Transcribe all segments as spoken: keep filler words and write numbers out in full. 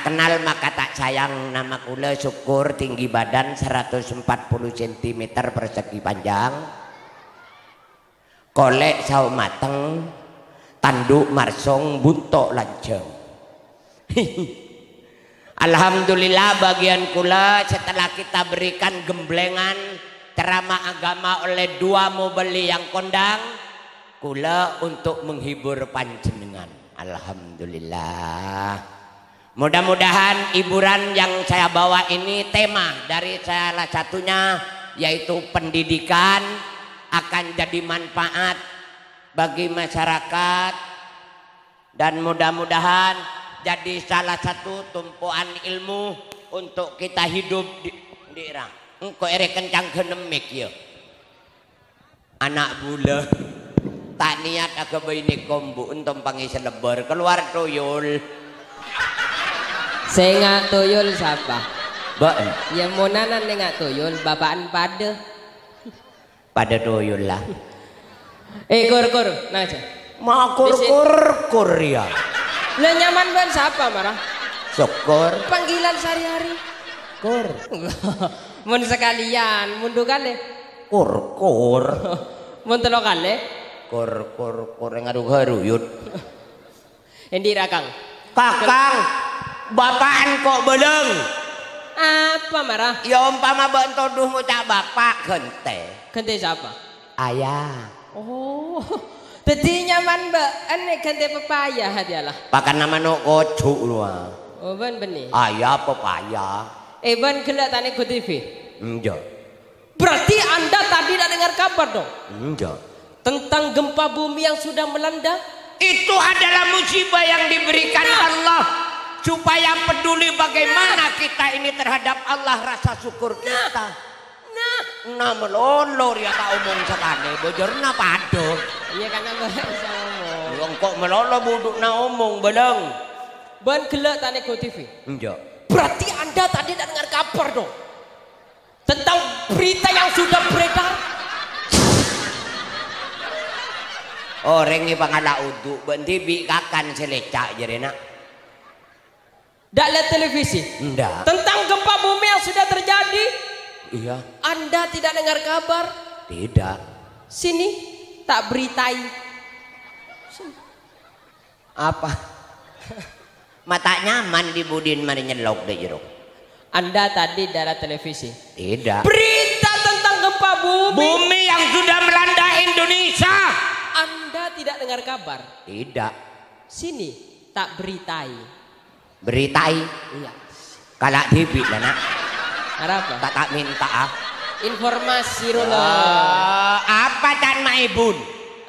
Kenal maka tak sayang, nama kula Syukur, tinggi badan seratus empat puluh sentimeter persegi panjang, kolek sao mateng, tanduk marsong, bunto lanjang. Alhamdulillah, bagian kula setelah kita berikan gemblengan ceramah agama oleh dua mubelli yang kondang, kula untuk menghibur panjenengan. Alhamdulillah. Mudah-mudahan hiburan yang saya bawa ini, tema dari salah satunya yaitu pendidikan, akan jadi manfaat bagi masyarakat, dan mudah-mudahan jadi salah satu tumpuan ilmu untuk kita hidup di, di era. Engko' ere kencang genemik ya. Ana' bulâ. Ta' niyat aghâbây nèko, Bu, ènto mpangi salebbhâr. Kalowar tuyul. Sè nga' tuyul sapa? Bâ'en. Yâ, mon ana' nè nga' tuyul, bapa'en padâ. Padâ tuyul, la. Eh, Kur, Kur, nang jâ. Ma' Kur, Kur, Kur, yâ. La, nyamana bâ'en sapa, mara? Syukur. Panggilan sehari-hari. Kur. Mon sakalèyan, mon du kalè. Kur, Kur. Mon tello kalè. Kur, Kur, Kur, sè ngarung-ngarung, yut. Endi ra, Kang? Kakang, bapa'en ko' bâlâng. Apa, mara? Yâ, ompama bâ'en todhu ngoca' bapa', ghântè. Ghântè sapa? Ayah. Oh. Dhâddhi nyamana bâ'en nè ghântè pepaya, hadialah. Pakanna mano' kocu' rowa. Oh, bâ'en bânnè. Ayah pepaya. Eh, bâ'en ghellâ' ta' nèngghu T V? Enjâ'. Berarti Anda tadi tidak dengar kabar dong? Enjâ'. Tentang gempa bumi yang sudah melanda? Itu adalah musibah yang diberikan Allah supaya peduli bagaimana kita ini terhadap Allah, rasa syukur kita. Nah. Nah, malolo rèya ta' omong sakalè, bojorna padâ. Iyâ, karena bâ'en sè ngomong. Yâ, engko' malolo budhu'na omong, bâlâng. Bâ'en ghellâ' ta' nèngghu T V? Enjâ'. Berarti Anda tadi tidak dengar kabar dong? Tentang berita yang sudah beredar? Orèng nè pangala' udhu, bâ'en dhibi' kakan sè lèca' jârèya, na'. Ndak lihat televisi? Ndak. Tentang gempa bumi yang sudah terjadi? Iya. Anda tidak dengar kabar? Tidak. Sini, tak beritai. Sini. Apa? Ma' ta' nyamana dhi-budhina marè nyellok dâ' jârâ. Anda tadi dalam televisi? Tidak. Berita tentang gempa bumi. Bumi yang sudah melanda Indonesia. Anda tidak dengar kabar? Tidak. Sini, tak beritai. Beritai? Iya. Kala' dhibi' la, na'. Arapa? Ta', ta' mènta, ah. Informasi ro, lo. Ah, apa can Ma'ibun?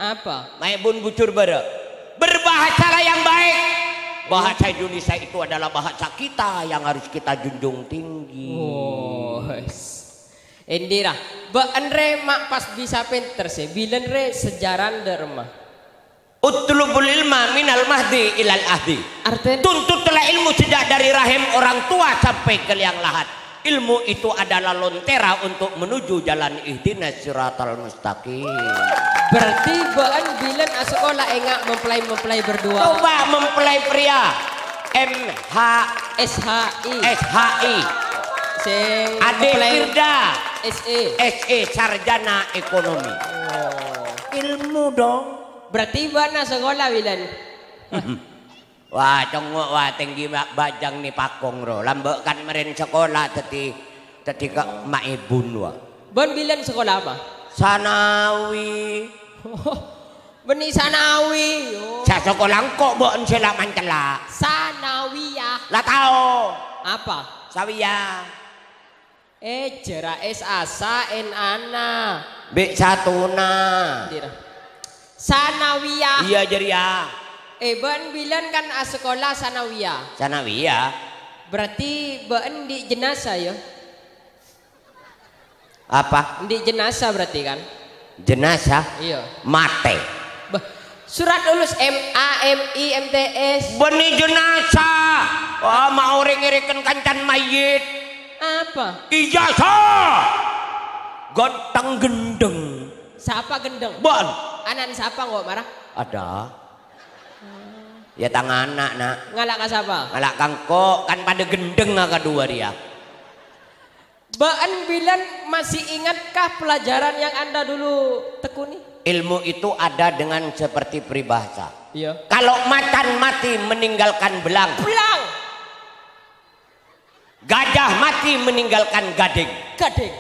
Apa? Ma'ibun bujur bârâ'. Berbahasalah yang baik. Bahasa Indonesia itu adalah bahasa kita yang harus kita junjung tinggi. Wes. Endi ra? Bâ'en rè ma' pas bisa pènter sè, bilân rè sejaran dâ' remma. Utlubul ilma minal mahdi ilal ahdi. Artèna? Tuntutlah ilmu sejak dari rahim orang tua sampai ke liang lahat. Ilmu itu adalah lontera untuk menuju jalan ihdinas siratal mustaqim. Berarti bâ'en bilân asakola enga' mempelai-mempelai berdua. Coba mempelai pria. M H S H I. S H I. Sing Adik mempelai Firda. S E. S E, sarjana ekonomi. Oh. Ilmu dong. Berarti bâ'na sakola, bilân? Wah, congngo', wah, tèngghi ma-, bhâjâng nè pakong ro. Lambâ' kan marèn sakola dhâddhi, dhâddhi ka-, ma'ibun, wah. Bâ'en bilân sakola apa? Sanawi. Bânnè sanawi. Oh. Sa-, sakola engko' bâ'en sè la mancella'. Sanawiyah. La tao. Apa? Sawiya. Eh, jârâ S A sa N A na. Bi' satuna. Dira. Sanawiyah. Iyâ, jârèya. Eh, bâ'en bilân kan asakola sanawiyah. Sanawiyah. Berarti bâ'en andi' jenazah, yâ? Apa? Andi' jenazah berarti, kan? Jenazah? Iyâ. Matè. Bâh, surat lulus M A, M I, M T S. Bânnè jenazah. Wah, ma' orèng ngèrèken kancan mayyit. Apa? Ijazah. Ganteng gendeng. Sapa gendeng? Bâ'en. Ana'na sapa engko' mara? Ada. Ya, tang ana', Na'. Ngala' ka sapa? Ngala' ka engko', kan padâ ghendhengnga kaduwâ rèya. Bâ'ân bilân masih ingatkah pelajaran yang Anda dulu tekuni? Ilmu itu ada dengan seperti peribahasa. Iya. Kalau macan mati meninggalkan belang. Belang. Gajah mati meninggalkan gading. Gading.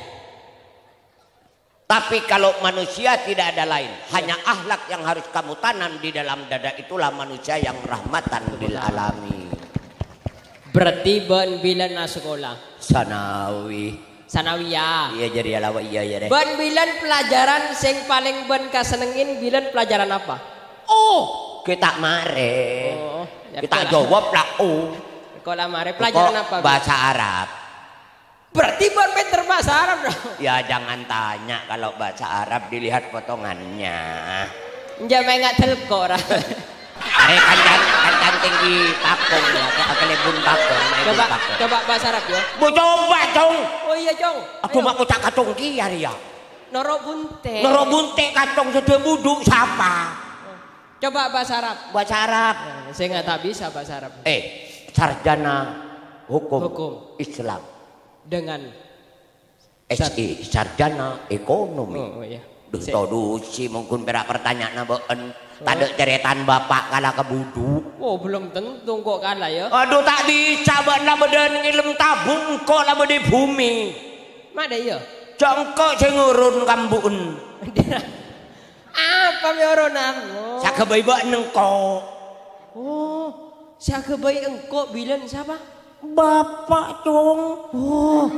Tapi kalau manusia tidak ada lain, hanya akhlak yang harus kamu tanam di dalam dada, itulah manusia yang rahmatan lil alamin. Berarti bâ'ân bilân asakola? Sanawi. Sanawiyah. Iyâ, jârèya la, iyâ, iyâ, deh. Bâ'ân bilân pelajaran sè palèng bâ'ân kasennengngin bilân pelajaran apa? Oh, kita mare. Oh, ya, kita jawab lah, oh. Sekolah mare. Pelajaran apa, Bi? Bahasa Arab. Berarti bâ'ân pènter bahasa Arab, dong? Ya, jangan tanya kalau bahasa Arab, dilihat potongannya. Enjâ' mènga' telko, ra. Arè kancan, kancan tinggi pakong, ya, ke-, kelebun pakong, naik Coba, pakong. Coba bahasa Arab, ya. Bu, coba, Cong. Oh iya, Cong. Aduh, ayo. Mak, kocak kacong ki, ya, Ria. Noro' bunte'. Noro' bunte' kacong sedang buduk, siapa? Coba bahasa Arab. Bahasa Arab. Eh, saya nggak tak bisa bahasa Arab. Eh, sarjana hukum Hukum. Islam. Dengan S I, sarjana ekonomi. Oh, oh, iya. Duh, si- todusi mungkin pera' pertanyaanna bâ'ân. Oh. Tadâ' carètan bapa' kala kabudhu. Oh, belum tentu engko' kala, ya. Aduh, ta' bisa bâ'ân la bâdâ ngèlem tabung, engko' la bâdâ bhumè. Mada, iya? Jhâ' engko' sè ngurun kambu'en. Apa mè oronan? Oh. Sè aghâbây bâ'ân engko'. Oh, sè aghâbây engko' bilân sapa? Bapa', Cong. Oh.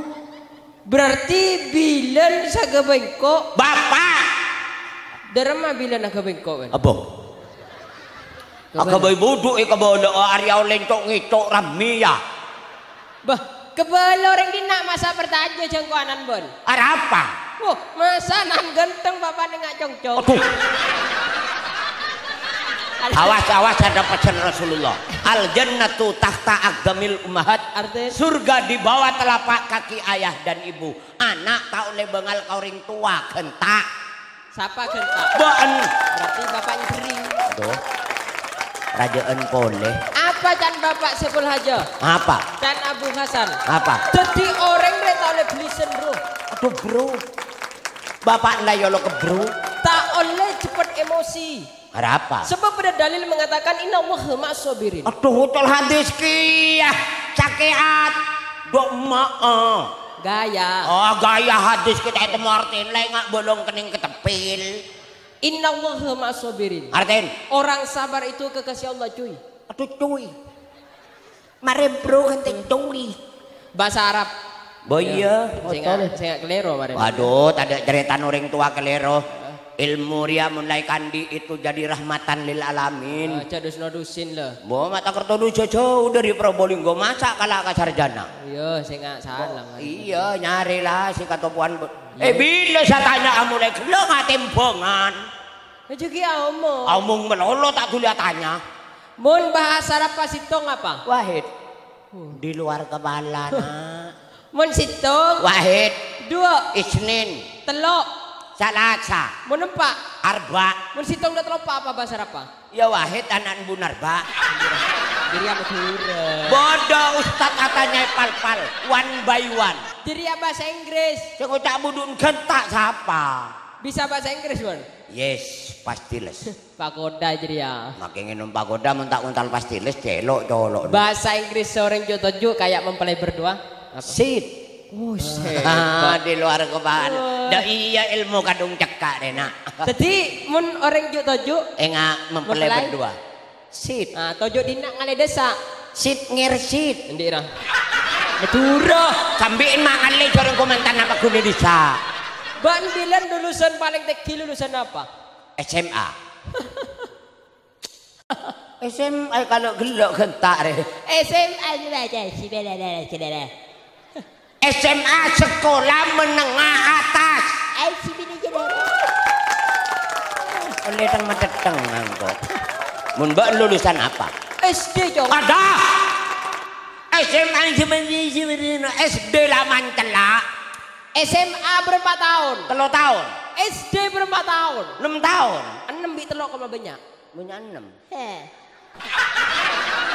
Berarti bilân sè aghâbây engko'? Bapa'. Dâremma bilân aghâbây engko', kan? Apa? Aghâbây budhu è kabâlâ'â arèya ollè cok-ngècok rammè, ya. Bâh, kabâlâ orèng dinna' masa' partanya jhângko'anan, Bon. Arapa? Wah, masa' nan ganteng bapa' nengnga' congcong. Aduh. Awas, awas, ada pesan Rasulullah. "Al jannatu tahta aqdamil ummahat." Artè? Surga di bawah telapak kaki ayah dan ibu. Ana' ta' ollè bângal ka orèng towa, ghânta'. Sapa ghânta'? Bâ'ân. Berarti bapa'na Jering. Aduh. Rajâ'ân polè. Apa can Bapa' Saiful Hajah? Apa? Can Abu Hasan. Apa? Dhâddhi orèng rè ta' ollè bellisen, Bro. Aduh, Bro. Bapa' la yolo kebro. Ta' ollè cepet emosi. Arapa? Sebab ada dalil mengatakan, "Innallaha ma'as sabirin." Aduh, ucol hadis kèya. Sakè'at. Dok ma'a. Gaya. Oh, gaya hadis kita itu mau artiin, lè nga' bolong kenning ketepil. "Innallaha ma'as sabirin." Artiin? Orang sabar itu kekasih Allah, cuy. Aduh, cuy. Mare, Bro, ghântè cuy. Bahasa Arab. Bo, iya. Sè nga', sè nga' kalèro, mare. Waduh, tadâ' carètana orèng towa kalèro. Ilmu rèya mon la èkandi' itu jadi rahmatan lil alamin. Ah, jhâ' dus-nodusin, lho. Bo, ma' ta' kerto dus jhâ-jhâu dâri Probolinggo, masa' kala ka sarjana? Iya, sè nga' salah. Iya, nyarè la sè katopowan, bo. Eh, bilâ satanya amulai ghellâ' nga' tèmbhângan. Rejeki omong. Omong malolo ta' duli atanya. Mon bahasa Arab pa sèttong apa? Wahid. Di luar kepala, Nak. Mon sèttong? Wahid. Dua. Isnin. Tello'. Salasa. Mon empa'? Arba'. Mon sèttong dua tello' empa' apa bahasa Arab pa? Ya, wahid anan bunarba. Diri apa Madhurâ? Bodoh, Ustaz atanya pal-pal, one by one. Diri apa bahasa Inggris? Sè ngoca' budhu'en ghânta' sapa? Bisa bahasa Inggris, Mon? Yes, pastilles. Pagoda jârèya. Make ngènom pagoda mon ta' ngontal pastilles, celo'-colo'. Bahasa Inggris seorang ju-toju kayak mempelai berdua. Apa? Sit. Oh, hebat. Di luar kepala. Wah. Dah iya ilmu kadung cekka' deh, Nak. Jadi, mon orèng ju-toju? Enggak, mempelai berdua. Sit. Ah, toju' dinna' ngalè dessa'. Sit ngersit. Endi' ra? Madhurâ. Sambi'en ma' ngalè jhâreng komantan apa ghuna dissa'. Bâ'na bilân lulusan palèng tèngghi lulusan apa? S M A. S M A kalau ghellâ' ghânta' rè. S M A ini aja, si bela, bela, si bela. S M A sekolah menengah atas. Ai, si bela, si bela. Ollè teng-matettengan kok. Mon bâ'na lulusan apa? S D, Cong. Ada. S M A, si bela, si bela, S D la mancella'. S M A berapa tahun? Tello taon. S D berapa tahun? Ennem taon. Ennem bi' tello' koma bânnya'. Bânnya' ennem. He.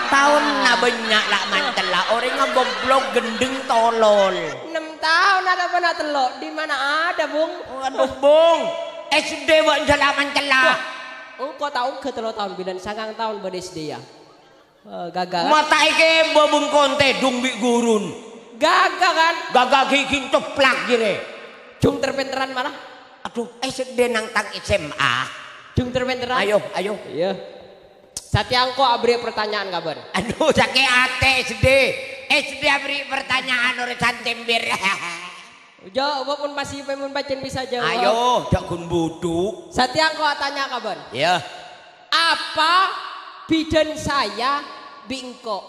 Taonna bânnya' la' mancella, orèngnga goblok ghendheng tolol. Ennem taon ana' bâ'na tello', di mana ada, Bung? Waduh, Bung. S D bâ'na la' mancella. Wah, engko' ta' ongghâ tello taon, bilân sangang taon bâdâ S D, ya. Eh, gaga, kan? Mata èkè bâbung kontè dung bi' gurun. Gaga, kan? Gaga ghi' ghi' ceplak jârèya. Jung ter-penteran malah. Aduh, S D nangtang S M A. Jung ter-penteran. Ayo, ayo. Iyâ. Satèya engko' aberri' pertanyaan ka bâ'na. Aduh, sakè' atè S D. S D aberri' pertanyaan orèng santèmbèr. Jawab, pon masih, pon pajhât bisa jawab. Ayo, jhâ' ghun budhu. Satèya engko' atanya ka bâ'na. Iyâ. Apa bidan saya bi' engko'?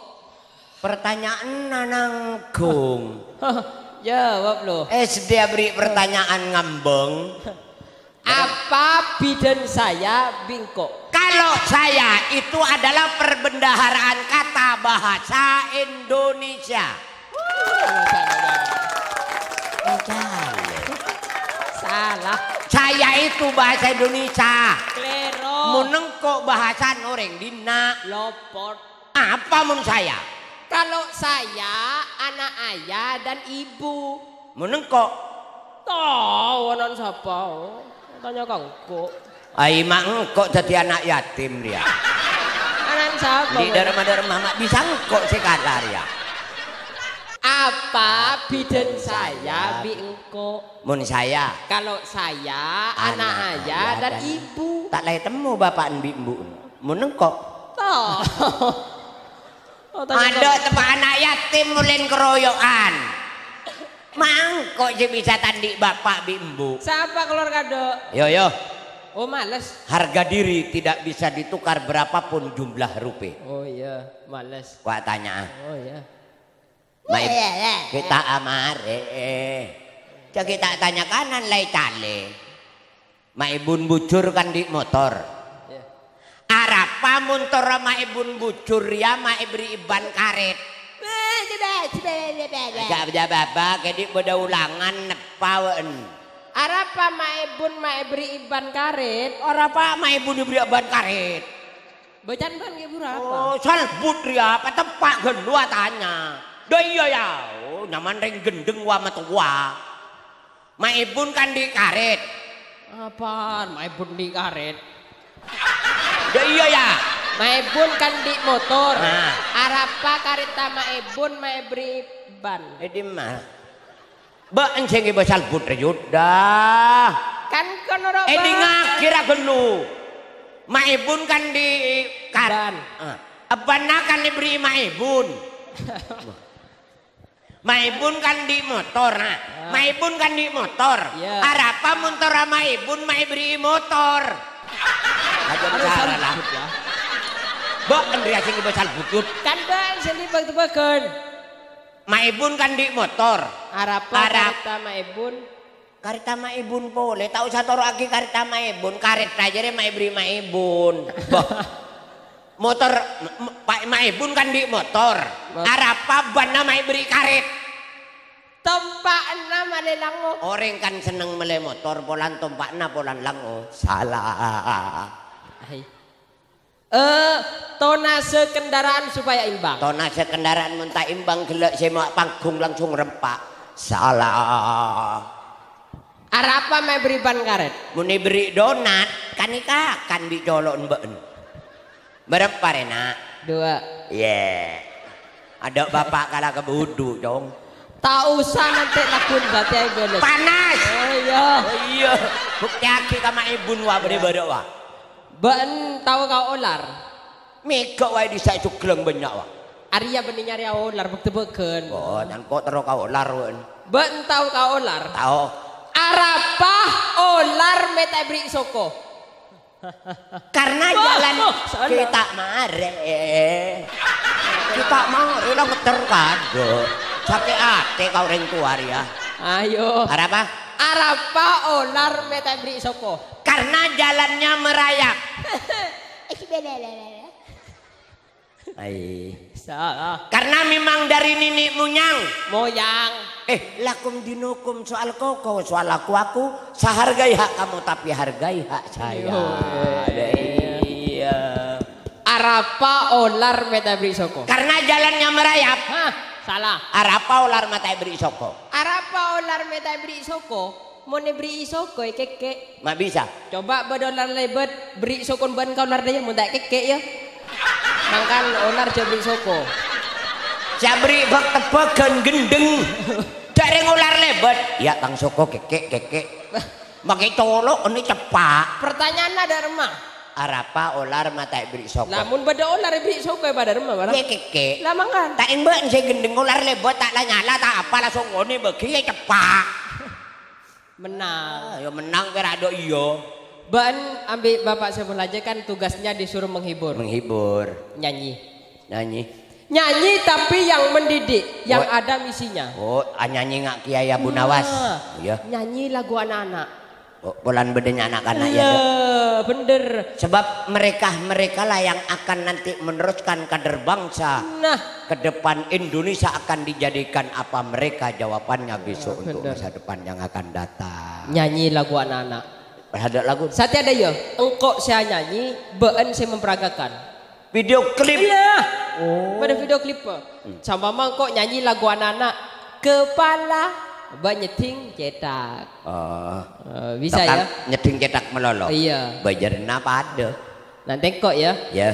Pertanyaan nananggung. Jawab, lo. S D aberri' pertanyaan ngambâng. Apa bidan saya bi' engko'? Kalau saya itu adalah perbendaharaan kata bahasa Indonesia. Salah. Saya itu bahasa Indonesia. Klèro. Mon engko' bhâsana orèng dinna'. Lopot. Apa mon saya? Kalau saya anak ayah dan ibu. Mon engko'? Tao, anan sapa? Tanya ka engko'. Ai, ma' engko' dhâddhi ana' yatim, rèya. Anan sapa, Di Bang? Dharma-dharma, ma' bisa engko' sè kala, rèya. Apa bidan saya bi' engko'? Mon saya? Kalau saya anak ayah dan ibu. Ta' la ètemmo bapa'en bi' embu'en. Mon engko'? Tao. Oh, tanya Adâ' kok. Teppa'na ana' yatim molèn keroyo'an. Ma' engko' sè bisa ta' andi' bapa' bi' embu'. Sapa keluar kado? Yo, yo. Oh, males. Harga diri tidak bisa ditukar berapapun jumlah rupiah. Oh iya, males. Wa' tanya. Oh iya. Mai kita amare. Jagi ta' tanya kanan lai cale. Ma' ebun bujur kan di' motor. Iya. Arapa montorra ma' ebun bujur ya ma' eberri' ban karet. Aja, aja, baba, kedi' bada ulangan neppa we'en. Arapa ma' ebun ma' eberri' ban karet? Arapa ma' ebun eberri' ban karet? Bacan ban ge' bura apa? Oh, salbut riya, pateppa' gallu atanya. Dha iya ya, oh, nyaman reng gendeng wa matowa. Ma' ebun kan di' karet. Apaan ma' ebun di' karet? Ya iya ya. Ma' ebun kan di' motor. Nah. Arapa kareta ma' ebun ma' eberri' ban? Eh, di ma? Ba'en sè ngeba salbut rejut. Dah. Kan kono ro. Eh, dingngaghi ra ghâllu. Ma' ebun kan di' kar-, Ban. Ah. Ebbanna kan eberri' ma' ebun. Maibun kan di' motor, nah. Ah. Maibun kan di' motor. Iya. Arapa montorra maibun maeberri'i motor? Aja bicara lah. Bâ' Andri asing ibu salbut. Kan bâ' sè tebak-tebakan. Maibun kan di' motor. Arapa Arap- kareta maibun? Kareta maibun polè, ta' osa toro'aghi kareta maibun, kareta jârèya maeberri' maibun. Bâ. Motor, m-, m-, pa-, maibun kan di' motor. Mot- Arapa bânna maeberri' karet? Tompa'na malè langngo. Orèng kan senneng mellè motor, polana tompa'na polana langngo. Salah. Hai. Eh, tonase kendaraan supaya imbang. Tonase kendaraan mon ta' imbang, ghellâ' sè ma' panggung langsung rempa'. Salah. Arapa maeberri' ban karet? Mon eberri' donat, kan èkakan bi' colo'en bâ'en. Bârâmpa rè, Na'? Dua. Yè. Adâ' bapa' kala ka budhu, Cong. Ta' osa nantè' lagun bâtè aè bâles. Panas! Oh, iya. Oh, iya. Buktèyaghi ka maibun wa bâdâ-bâdâ wa. Bâ'en tao ka olar? Mèghâ' wae dissa' juglang bânnya' wa. Arèya bânnè nyarè olar bâk-tebâghân. Oh, nyangko' terro ka olar, wèn. Bâ'en tao ka olar? Tao. Arapa olar mè' ta' èberri' soko? Karena Wah, jalan wah, salah. Kita marè. Kita marè la ngeter kado. Sakè' atè ka orèng towa rèya. Ayo. Arapa? Arapa olar mè' ta' èberri' soko? Karena jalannya merayap. Ai. Salah. Karena memang dari nini' monyang. Moyang. Eh, lakum dinukum, soal koko, soal aku-aku. Saya hargai hak kamu, tapi hargai hak saya. Iya. Iya. Arapa olar mènta èberri' soko? Karena jalannya merayap. Hah, salah. Arapa olar mènta èberri' soko? Arapa olar mènta èberri' soko? Mon èberri'i soko èkèkkè'. Ma' bisa. Coba bâdâ olar lèbât, berri' sokon bân ka olar dâjâ, mon ta' èkèkkè' yâ. Mangkana olar jhâ' berri' soko. Sè aberri' bâk-tebbâghân ghendheng. Jhâ' rèng olar lèbât. Yâ, tang soko kèkkè', kèkkè'. Makè colo' onè ceppa'. Pertanyaanna dâ' remma. Arapa olar mènta èberri' soko? Lamon bâdâ olar èberri' soko yâ padâ remma, Bârâ. Yâ kèkkè'. Lah, mangkana. Ta' èmbâ' sè ghendheng olar lèbât ta' la nyala ta' apa langsung onè bâgi yâ ceppa'. Mennang. Ah, yâ mennang pèra' dâ' iyâ. Bâ'ân ambi' Bapak Saiful Hajat kan tugasnya disuruh menghibur. Menghibur. Nyanyi. Nyanyi. Nyanyi tapi yang mendidik, yang Wa- ada misinya. Oh, ah, nyanyi nga' Kiai Abu Nawas. Nah, iyâ. Nyanyi lagu anak-anak. Oh, polana bâdâna ana'-kana' yâ, Dok? Iyâ, bhender. Sebab mereka-merekalah yang akan nanti meneruskan kader bangsa. Nah. Ke depan Indonesia akan dijadikan apa mereka jawabannya besok untuk masa depan yang akan datang. Nyanyi lagu anak-anak. Padâ lagu. Satèya dâ' iyâ, engko' sè anyanyi, bâ'ân sè memperagakan. Video klip. Iyâ. Oh. Padâ video klip. Sampama engko' nyanyi lagu anak-anak, kepala, bâ' nyeddhing cèthak. Oh. Eh, bisa yâ? Nyedhing cèthak malolo. Iyâ. Bâjârânna padâ. Nanti engko' yâ. Yâ.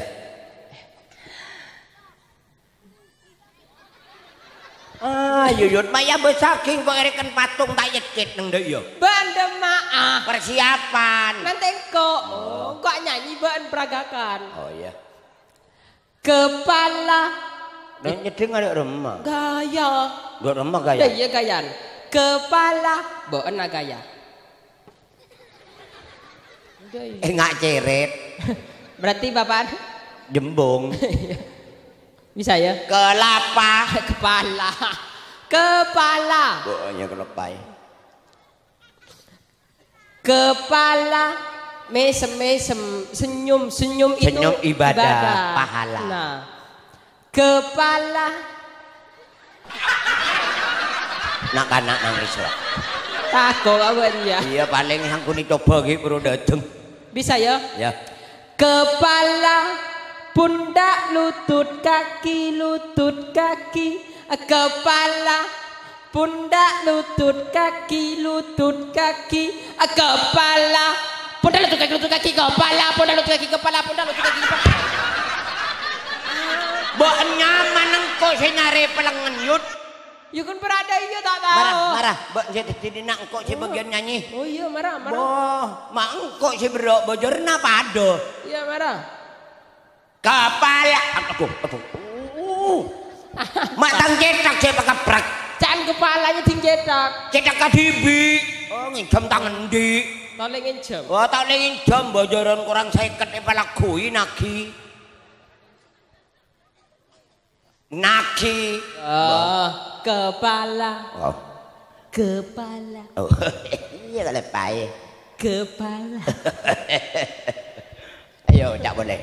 Ah, Yuyut, maya bâsaghi engko' èrèken patung ta' ècèt neng dâ' iyâ. Bâ'ân dâmma'a. Persiapan. Nanti engko'. Oh. Engko' nyanyi bâ'ân peragakan. Oh, iyâ. Kepala. Nah, nyedhing dâ' remma. Gaya. Dâ' remma gaya. Dâ' iyâ gayana. Kepala bâ'ân agaya. Enga' cèrèt. Berarti Bapak jembung. Bisa ya? Kelapa. Kepala. Kepala. Oh, ya kelapa ya. Kepala mesem-mesem, senyum, senyum itu senyum ibadah, ibadah. Pahala. Nah. Kepala. Na'-kana' nangis, Pak. Tako' apa dia? Iya, paling sangkuni coba ghi' buru dajeng. Bisa ya? Ya. Kepala, pundak, lutut, kaki, lutut, kaki. Kepala, pundak, lutut, kaki, lutut, kaki, kepala. Pundak, lutut, kaki, lutut, kaki, kepala. Pundak, lutut, kaki, kepala. Pundak, lutut, kaki, kepala. Mbok nyaman engko' sè nyarè pelengngen, Yut. Ya kan berada iya tak tahu. Marah, marah. Mbok sè dadi na' engko' sè bagian nyanyi. Oh iya, marah, marah. Wah, ma' engko' sè berro' bojorna padha. Iya, marah. Kepala, aduh, aduh. Uh. Mak tang cèthak sè pakeprek. Ca'na kepalanya ding cèthak. Cèthak kadhibi'. Oh, nginjhâm tang endi'? Tolè nginjhâm. Oh, tolè nginjhâm, bojoran kurang sèket èpalagghuwi nagi. Nagi. Oh, kepala. Oh. Kepala. Oh, iya kalau pae. Kepala. Ayo, cak boleh.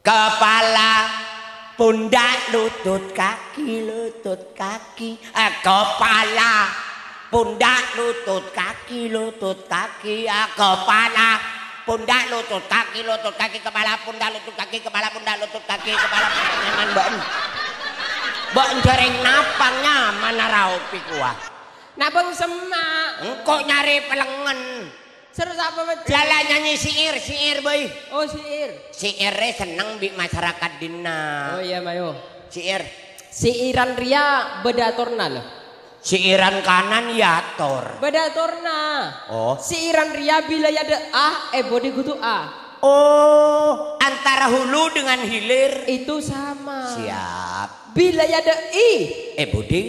Kepala, pundak, lutut, kaki, lutut, kaki. Eh, kepala, pundak, lutut, kaki, lutut, kaki. Eh, kepala, pundak, lutut, kaki, lutut, kaki, kepala, pundak, lutut, kaki, kepala, pundak, lutut, kaki, kepala, pundak, nyaman, Mbok. Mbok, jhâreng napa nyaman, arao pi kuwa. Nabâng semma'. Engko' nyarè pelengngen. Sèro sapa, Mas? Lala nyanyi syair, syair, Boy. Oh, syair. Syair rè senneng bi' masyarakat dinna'. Oh, iya, mayo. Syair. Syairan rèya bâdâ atorna, lho. Syairan kanan, ya, ator. Bâdâ atorna. Oh. Syairan rèya bilâ yâ dâ' A, è budi kudu A. Oh, antara hulu dengan hilir. Itu sama. Siap. Bilâ yâ dâ' I. È budi.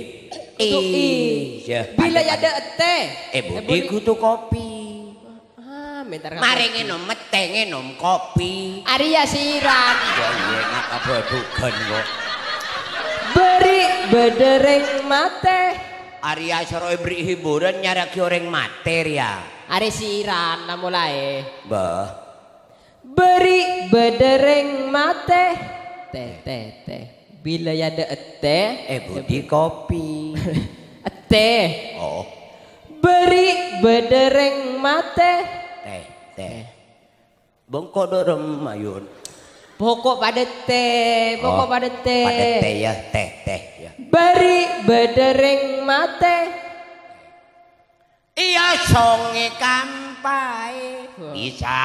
Kudu I. Iya, bilâ yâ dâ' T. È budi kudu kopi. Ah, mènta ka kopi. Mari ngènom mètè, ngènom kopi. Arèya syairana. Ya, iya, nga' kabâdhughân kok. Bâri' bâdâ rèng matè. Arèya soro èberri' hiburan nyaraghi orèng matè rèya. Arè syairana molaè. Mbah. Bâri' bâdâ rèng matè. Tè, tè, tè. Bilâ yâ dâ' tè. È budi kopi. Tè. Oh. Bâri' bâdâ rèng matè. Tè, tè. Bengko dâ' remma, Yun. Poko' padâ tè, poko' Oh, padâ tè. Padâ tè, ya, tè, tè, ya. Bâri' bâdâ rèng matè. Iyâ, songè kampaè. Wah. Bisa.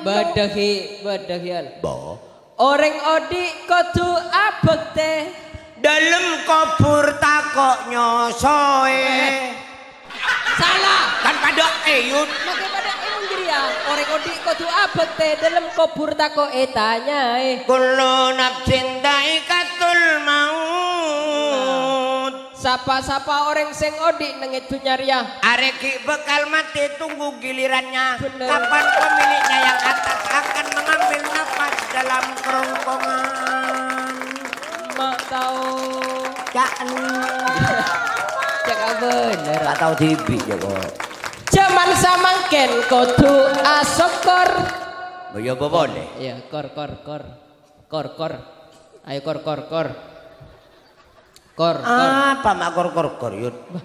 Bâdâ ghi, bâdâ ghi, Al. Bo. Orèng odi' kodhu abhâktè. Dâlem kobhur tako' nyosoè. Eh. Sala. Kan padâ è, Yun. Makkè padâ è mon jârèya. Orèng odi' kodhu abhâktè, dâlem kobhur tako' ètanyaè. Kullu nafsin dha'iqatul maut. Sapa-sapa orèng sè odi' neng è dhunnya rèya. Arè ghi' bhâkal matè, tunggu gilirannya. Bener. Kapan pemiliknya yang atas akan mengambil nafas dalam kerongkongan. Ma' tao. Ca'en. Ca'en bener. Ta' tao dhibi', ya, kok. Jhâman samangkèn kodhu asokkor. Oh, ya, apa polè? Iya, kor, kor, kor. Kor, kor. Ayo, kor, kor, kor. Kor, kor. Apa ma' kor, kor, kor, Yun? Bah,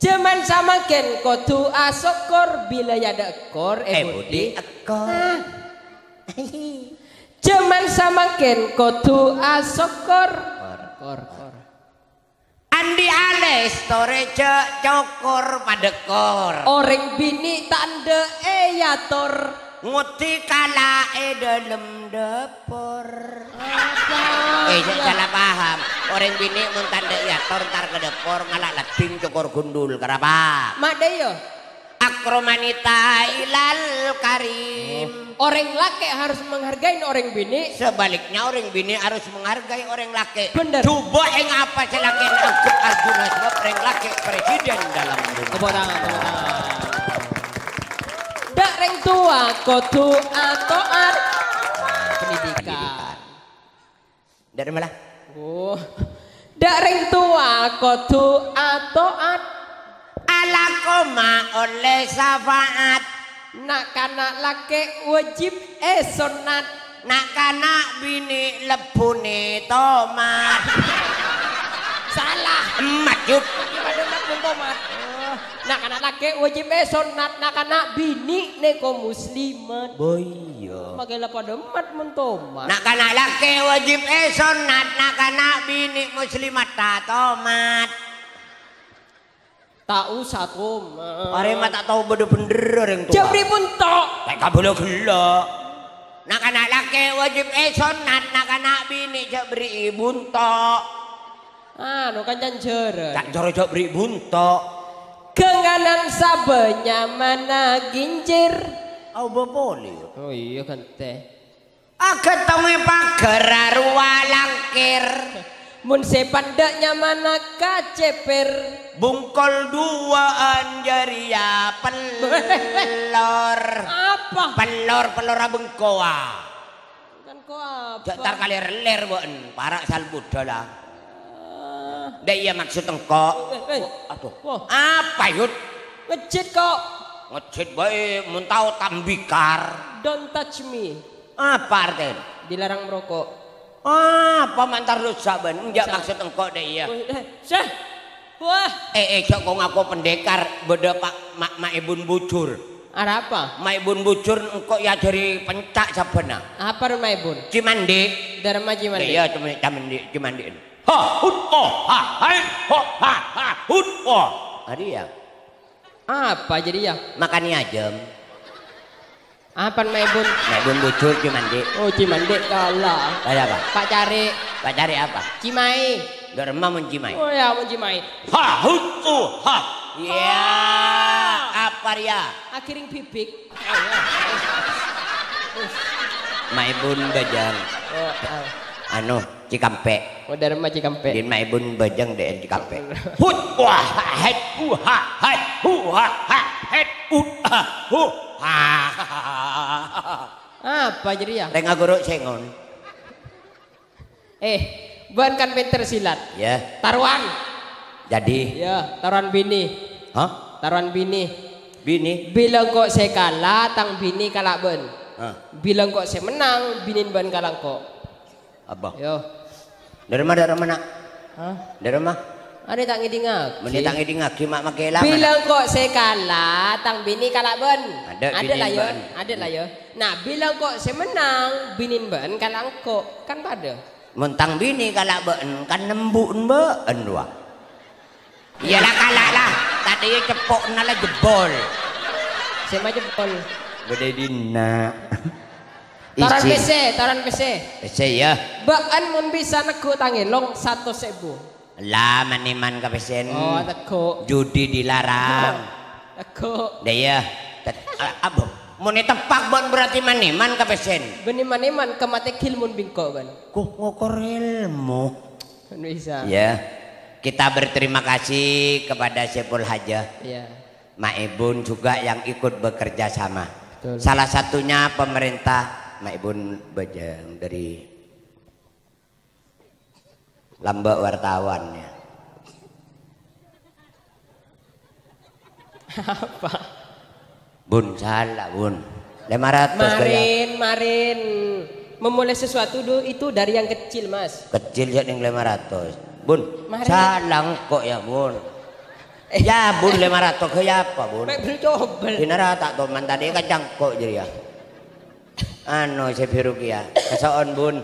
jhâman samangkèn kodhu asokkor bilâ yâ dâ' kor, eh, Eh, budi. Budi, ekkor. Ah. Jhâman samangkèn kodhu asokkor. Kor. Kor, kor. Andi' alès torè jhâ' cokor padâ kor. Orèng binè' ta' endâ' èyator. Ngoddi kala è dâlem dâpor. Apa? Eh, jhâ' sala paham. Orèng binè' mon ta' endâ' èyator, entar ka dâpor, ngala' laddhing cokor gundul. Karapa? Madâ, yâ. Akromanita ilal karim. Oh. Orèng lakè' harus menghargai orèng binè'. Sebaliknya, orèng binè' harus menghargai orèng lakè'. Bener. Coba èngapa sè lakè' anggep Arjuna sabâb orèng lakè' presiden dalam rumah. Tepuk tangan, tepuk tangan. Dâ' rèng towa kodhu ato'at. Pendidikan. Pendidikan. Dâ' remma la? Oh. Dâ' rèng towa kodhu ato'at. Alako ma' ollè syafaat. Na'-kana' lakè' wajib èsonnat. Na'-kana' binè' lebbunè tomat. Salah. Emmat, Yud. Gimana nak tomat? Oh. Na'-kana' lakè' wajib èsonnat, na'-kana' binè' nèko muslimat. Bo iyâ. Makkè la padâ emmat mon tomat. Na'-kana' lakè' wajib èsonnat, na'-kana' binè' muslimat ta' tomat. Ta' osa tomat. Arè ma' ta' tao bâdâ bhendher orèng towa. Jhâ' bri' bunto'. Ta' kabâlâ ghellâ'. Na'-kana' lakè' wajib èsonnat, na'-kana' binè' jhâ' bri' bunto'. Anu, kancan jârân. Ca'na jârân jhâ' bri' bunto'. Ghângghânan sabâ nyamana ghincir. Aobâ polè, yâ. Oh iyâ, ghântè. Aghântongè paghâr arowa langkèr. Mon sè pandâ' nyamana kacèpèr. Bungkol duwâ'ân jârèya pellor. Apa? Pellor, pellor abengkowa. Kan ko apa? Jhâ' entar kalè rèller bâ'en, para' salbudhâ la. Ah. Dâ' iyâ maksud engko'. Eh, eh. Aduh. Wah. Apa, Yud? Ngejit kok. Ngejit bhâi, mon tao tambikar. Don't touch me. Apa artèna? Dilarang merokok. Apa ma' entar rusak bâ'en? Enjâ' maksud engko' dâ' iyâ. Wah, eh, seh. Wah. Eh, eh, jhâ' ko-ngako pendekar, bâdâ pa-, ma-, ma'èbun bujur. Arapa? Ma'èbun bujur engko' èajhâri penca' sabbhânna. Apa ro ma'èbun? Cimandi'. Dâremma cimandi'. Iyâ, cimandi', cimandi', cimandi'. Ha, hut, oh, ha, hai, ho, ha, ha, hut, oh. Arèya. Apa jârèya? Makanè ajâm. Apa ma'èbun? Ma'èbun bujur cimandi'. Oh, cimandi' kala. Kaya apa? Pak Cari'. Pak Cari' apa? Cimaè. Dâremma mon cimaè. Oh ya, mon cimaè. Ha, hut, oh, ha. Iyâ, apa rèya? Aghirèng bibik. Ma'èbun bâjâng. Oh, ah. Anu, Cikampek. Oh, dâremma Cikampek. Din ma'èbun bâjâng dâ'en Cikampek. Hut, wah, het, uh, ha, het, hu, ha, ha, het, ut, ha, hu, ha. Apa jârèya? Rèng agoro' sèngon. Eh, bâ'en kan pènter silat. Yâ. Tarowan. Jadi. Yâ, tarowan binè. Hah? Tarowan binè. Binè? Bilâ engko' sè kala, tang binè kala bâ'en. Hah. Bilâ engko' sè mennang, binèn bâ'en kala engko'. Apa? Yo. Dâremma, dâremma, Nak? Hah? Dâremma? Arè ta' ngèdingngaghi. Mènè ta' ngèdingngaghi, ma' makè langan. Bilâ engko' sè kala, tang binè kala bâ'ân. Adâ' binè la, yâ. Bâ'ân. Adâ' la, yâ. Nah, bilâ engko' sè mennang, binèn bâ'ân kala engko'. Kan padâ. Mon tang binè kala bâ'ân, kan nembu'en bâ'ân, wa. Iyâ la, kala la. Tadâ' ceppo'na la jebbhol. Sè majebbhol. Bâdâ è dinna'. Toron pèssè, toron pèssè. Pèssè, yâ. Bâ'ân mon bisa neggu' tang èlong satos èbu. La, man-èman ka pèssèn. Oh, teggu'. Judi dilarang. Teggu'. Dâ' iyâ. Tet-, a-, abo. Mon èteppa' bâ'ân berarti man-èman ka pèssèn. Bânnè man-èman ka matè ghil mon bi' engko' bâ'ân. Koh ngokor èlmo. Kan bisa. Ya. Kita berterima kasih kepada Saiful Hajah. Iya. Ma' Ebun juga yang ikut bekerja sama. Betul. Salah satunya pemerintah, Ma' Ebun bâjâng dâri Lambâ' wartawan, ya. Apa? Bun, sala, Bun. Lèma ratos ghâ' iyâ. Marin, marin. Memulai sesuatu du-, itu dari yang kecil, Mas. Kecil jhâ' nèng lèma ratos. Bun, marin. Sala engko' yâ, Bun. Eh. Yâ, Bun, lèma ratos ghâ' iyâ apa, Bun? Mè' bhuru cobel. Dinara ta' toman tadâ' ka cangko' jârèya. Anu, sè biru kèya. Kaso'on, Bun.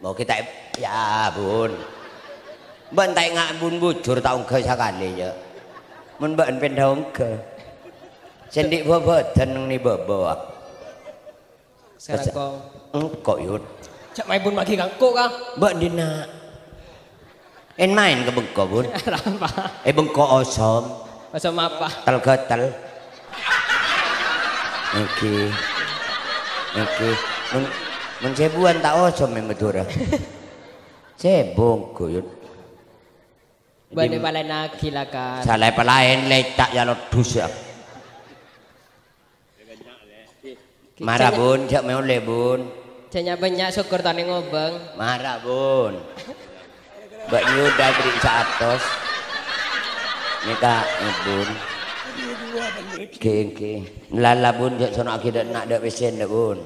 Mau kita, yâ, Bun. Bâ'ân ta' enga' Bun bujur ta' ongghâ sakalè, yâ. Mon bâ'ân pènḍâ ongghâ. Sè andi' bhâbhâdhân neng nè bâbâ, wa. Sarangkong. Engko', Yut. Jhâ' maèn Bun maghi ka engko', ka. Bâ'ân dinna'. En-maèn ka bengko, Bun. Arapa? Eh, bengko osom. Osom apa? Tel-ghâtel. Ngghi. Ngghi. Mon, mon sèbuwân ta' osom è Madhurâ. Sèbu, Yut. Bâ'ân èpalaènnaghi, la, Kar. Sala èpalaèn, lèca' yâ lodhus, yâ. Mara, Bun, jhâ' mè' ollè, Bun. Jhâ' nya-bânnya', sokkor ta' nèng obâng. Mara, Bun. Bâ'ân Yuda bâri' saatos. Nèka, Bun. Ngghi, ngghi. Lala, Bun, jhâ' sono'aghi dâ' enna' dâ' pèssèn, dâ', Bun.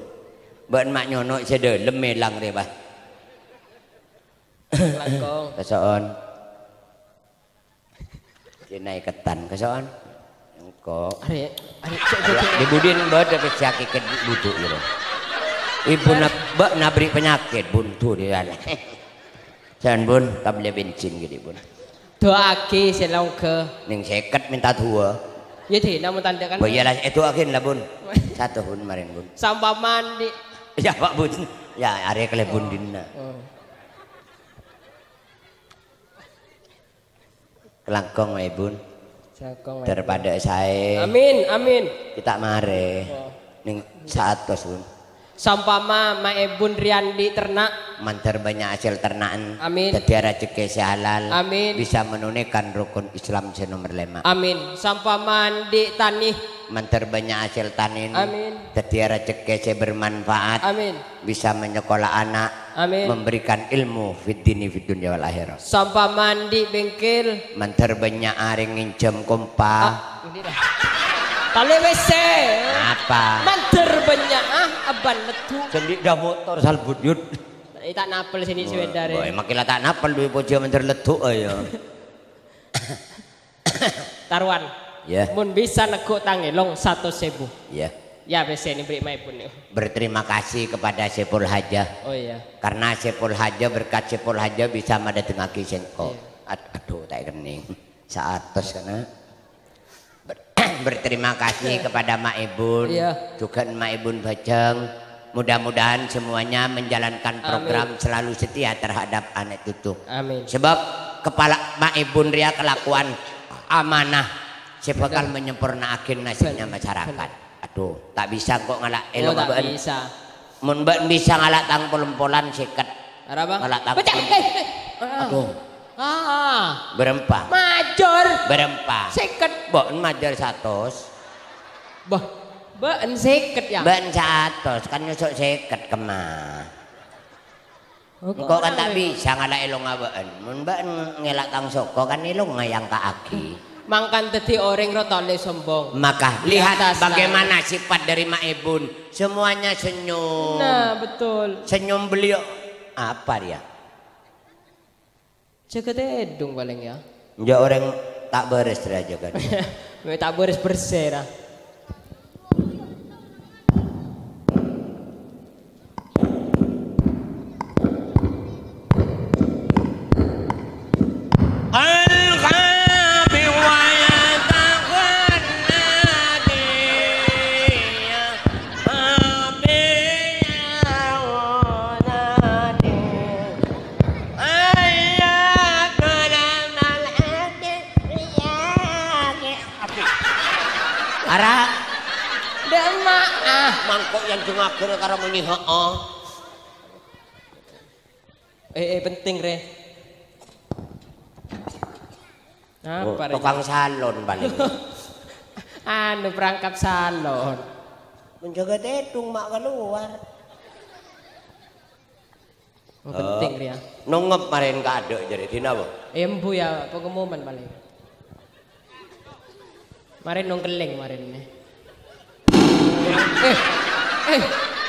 Bâ'ân ma' nyono' sè dâlem mèlang rè, bâ. Langkong. Kaso'on. Kèna èkettan, kaso'on. Engko'. Arè, arè, cek, cek, cek. Di budin bâdâ pèssè akèkèt budhu, yâ, Bun. Ibu nab-, bâ' nabri' panyakèt, Bun, tu di dalam. Sèn, Bun, tabli bensin gini, Bun. Du'aaghi sè la ongghâ. Nèng sèket mènta duwâ. Yâ, dina mon tandhâ kan. Bâ, iyâ la, èdu'aaghin la, Bun. Satu, Bun, marèn, Bun. Sampamana andi'. Yâ, Pak, Bun. Yâ, arè kalèbun dinna'. Oh. Kalangkong, Bun. Kalangkong, Bun. Terpadâ saè. Amin, amin. Kita marè. Oh. Nèng saatos, Bun. Sampama Ma' Ebun rèya andi' terna'. Mandhâr bânnya' hasèl terna'en. Amin. Dhâddhiyâ rajhekkè sè halal. Amin. Bisa menunaikan rukun Islam sè nomer lèma'. Amin. Sampama andi' tanè. Mandhâr bânnya' hasèl tanèn. Amin. Dhâddhiyâ rajhekkè sè bermanfaat. Amin. Bisa menyekolah anak, amin, memberikan ilmu fid dini fid dunya wal akhirah. Sampama andi' bengkel. Mandhâr bânnya' arè ngènjhâm kompa. Ah, ini dah. Talè W C. Apa? Mandhâr bânnya', ah, abân leddhu'. Sè andi' dâ' motor salbut, Yut. Eh, ta' napel sini sepeda, boy, makin la ta' napel duwe poja mandhâr leddhu', ayo. Tarowan. Ya. Mon bisa neggu' tang èlong satos èbu. Ya. Ya, pèssèna bri' Ma' Ebun. Berterima kasih kepada Saiful Hajah. Oh, iya. Karena Saiful Hajah, berkat Saiful Hajah bisa madâtengngaghi sèngko'. Iya. Ad-, aduh, ta' èkennèng. Saatos kana. Ber-, berterima kasih, iya, kepada Ma' Ebun. Iya. Jhughân Ma' Ebun bhâjâng. Mudah-mudahan semuanya menjalankan, amin, program selalu setia terhadap anak cucu. Amin. Sebab kepala Ma' Ebun rèya kelakuan amanah sè bakal, bener, menyempurna'aghi nasibnya, bener, masyarakat. Bener. Aduh, ta' bisa engko' ngala' èlong, oh, ta' bâ'ân. Bisa. Mon bâ'ân bisa ngala' tang pol-empolan sèket. Arapa? Ngala' tang pol-, eh, eh. Ah. Aduh. Ah. Bârâmpa? Majâr. Bârâmpa? Sèket. Bâ'ân majâr satos. Bâh, bâ'ân sèket, ya? Bâ'ân saatos, kan nyosok sèket kemma. Oh, engko' kan ta' bisa ngala' èlongnga bâ'ân. Mon bâ'ân ngèla' tang soko, kan èlongnga èangka'aghi. Mangkana dhâddhi orèng ro tolè sombong. Maka, lihat bagaimana sifat dari Ma' Ebun. Semuanya senyum. Nah, betul. Senyum beliau. Apa dia? Jâgâ tèdung palèng, yâ. Enjâ' orèng ta' bârâs, ra, jâgâ. Mè' ta' bârâs bersè, ra. Ara. Dâ' emma'a. Mangko' èanjhengngaghi karo mènè, heeh. Eh, eh, penting, Rè. Apa, Rè? Tokang salon palèng. Anu, perangkat salon. Menjaga tèdung ma' kalowar. Oh, penting, rèya. Nongep marèn ka'dhâ' jârèya dinah, Bu? Embu, yâ, pengumuman palèng. Marèn nongkèlèng marèn, nè. Eh, eh,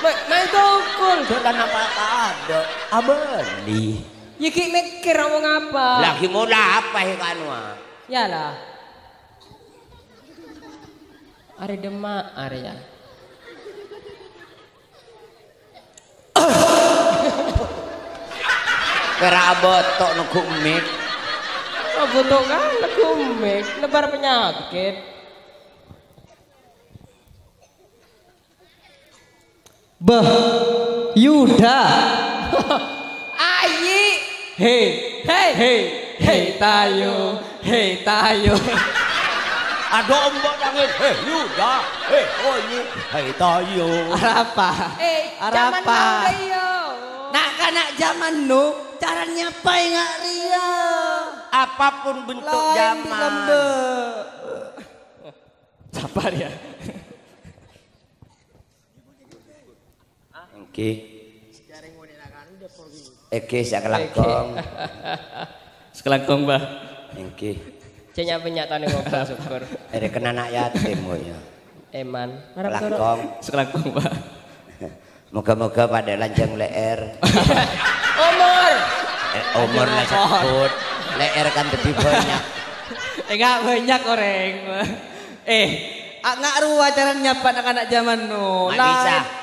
ma-, maèn tongkol. Jhâ' la napa ka'dhâ', abâli. Yâ, ghi' mèkkèr omong apa. Lagi mola apa, he, kanu, ah? Yâ, la. Arè dâmma, arè, yâ. Pèra' abâto' neggu' mik. Abâto' kan neggu' mik, nebar penyakit. Bâh, Yuda. Ayi. He. He. He. He, tayo. He, tayo. Adhu, embu' nangès. He, Yuda. He, onyi. He, tayo. Arapa? Eh, Arapa? Zaman now, iya. Na'-kana' zaman now, cara nyapa enga' rèya. Apapun bentuk zaman. Laèn di lembek. Sabar, ya. Èngghi. Èngghi, sakalangkong. Sakalangkong, Mbah. Èngghi. Cè' nya-, bânnya' tanè ngobrol, syukur. Arè kèng ana' yatim, kok, ya. Eman. Ngarep toro'. Sakalangkong. Sakalangkong, Mbah. Moga-moga padâ lanjhâng lè'èr. Omor. Eh, omor la sebbhut. Lè'èr kan lebbi bânnya'. Enggak bânnya' orèng. Eh, a-, nga' rowa cara nyapa na'-kana' zaman now. Ma' bisa. Laèn.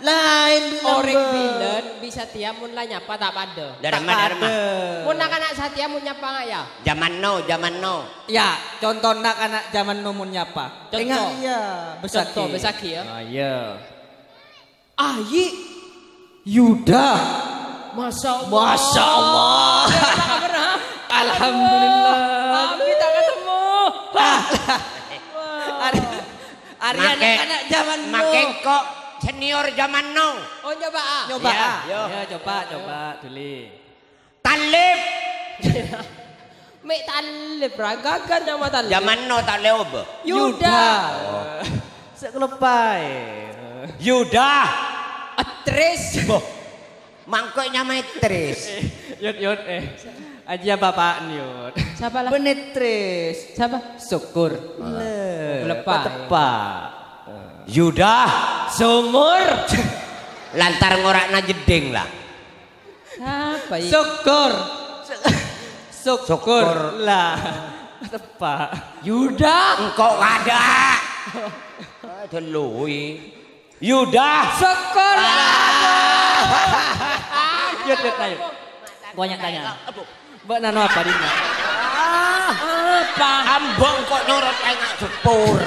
Laèn bilân, Orèng Bang. Bilân bisa satèya mon la nyapa ta' padâ. Dâremma, Ta' dâremma. Padâ. Mon na'-kana' satèya mon nyapa nga' ya? Zaman now, zaman now. Ya, conto na'-kana' zaman now mon nyapa. Conto. Enggak, iya. Besagi. Conto, besagi, ya. Ah, iya. Ayi. Yuda. Masya Allah. Masya Allah. Ya, apa kabar, ha? Alhamdulillah. Aduh, lama kita ketemu. Ah. Wah. Ari-, Arya Make-, anak-anak zaman now. Make engko' senior zaman now. Oh, nyoba, ah. Nyoba, Iya. ah. Yo. Ya, coba, coba, Duli. Talib. Mè' Talib, ra. Gagan nyama Talib. Zaman now Talib apa? Yuda. Yuda. Oh. Sè kalebbhâ. Yuda. Etris. Boh. Mangko' nyama Etris. Eh, Yud, Yud, eh. Ajiyâ bapa'na, Yud. Sapa, la? Bân Etris. Sapa? Syukur. Lè, Kalebbhâ. Pateppa'. Yuda. Sumur. Lantar ngora'na jeddhing, la. Sapa, i? Syukur. Syukur. Syukur. Lah. Teppa'. Yuda. Engko' kadâ'. Ah, dâllu, i. Yuda. Syukur. Ah. Yud, Yud, ayo. Banyak tanya. Mbak Nano apa, Dina? Ah. Apa? Ambo engko' nyorot enga' sepur.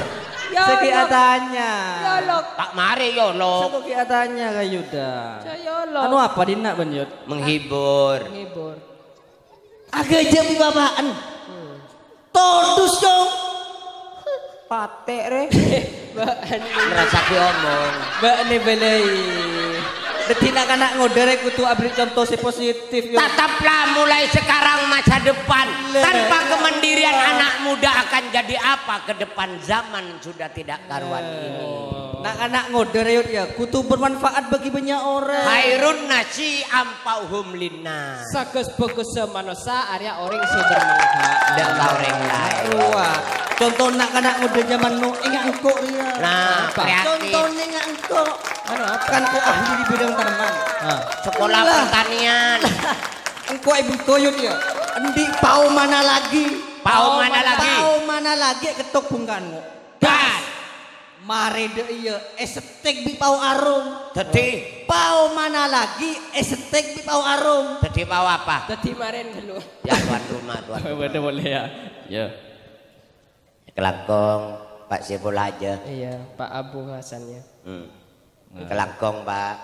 Ya Allah. Sè ghi' atanya. Ya Allah. Ta' marè, ya Allah. Sè ghi' atanya ka Yuda. Ya Allah. Anu apa, Dina, bân Yud? Menghibur. Menghibur. Aghâjâ' bi' bapa'en. Hmm. Todus, Cong. Patè', rè. Bâ'na. Ngrasa diomong. Bâ'na bâlâi. Dhâddhi na'-kana' ngodâ rè kodhu aberri' conto sè positif, yo. Tataplah mulai sekarang masa depan. Lè. Tanpa kemandirian anak muda akan jadi apa ke depan zaman sudah tidak karuan ini. Na'-kana' ngodâ rè, Yud, ya, kodhu bermanfaat bagi banyak orang. Khairun nasi anfa'uhum linnas. Saghâs-bhâghâssa manossa arèya orèng sè bermanfaat. Dâ' ka orèng laèn. Rowa. Conto na'-kana' ngodâ zaman now, enga' engko' rèya. Nah, apa? Kreatif. Conto enga' engko'. Anu apa? Kan ko ahli di bidang tanaman. Ah. Sekolah pertanian. Engko' è bengko, Yud, ya. Endi' paomana lagi? Paomana lagi? Paomana lagi kettok bungka'an, ngo'. Gas! Marè dâ' iyâ èsettik bi' pao arum. Dhâddhi? Paomana lagi èsettik bi' pao arum. Dhâddhi pao apa? Dhâddhi marèn ghâllu. Ya, tuan rumah, tuan rumah. Boleh, boleh, ya. Ya. Sakalangkong, Pak Saiful Hajah. Iya, Pak Abu Hasan, ya. Hmm. Nah. Sakalangkong, Pak.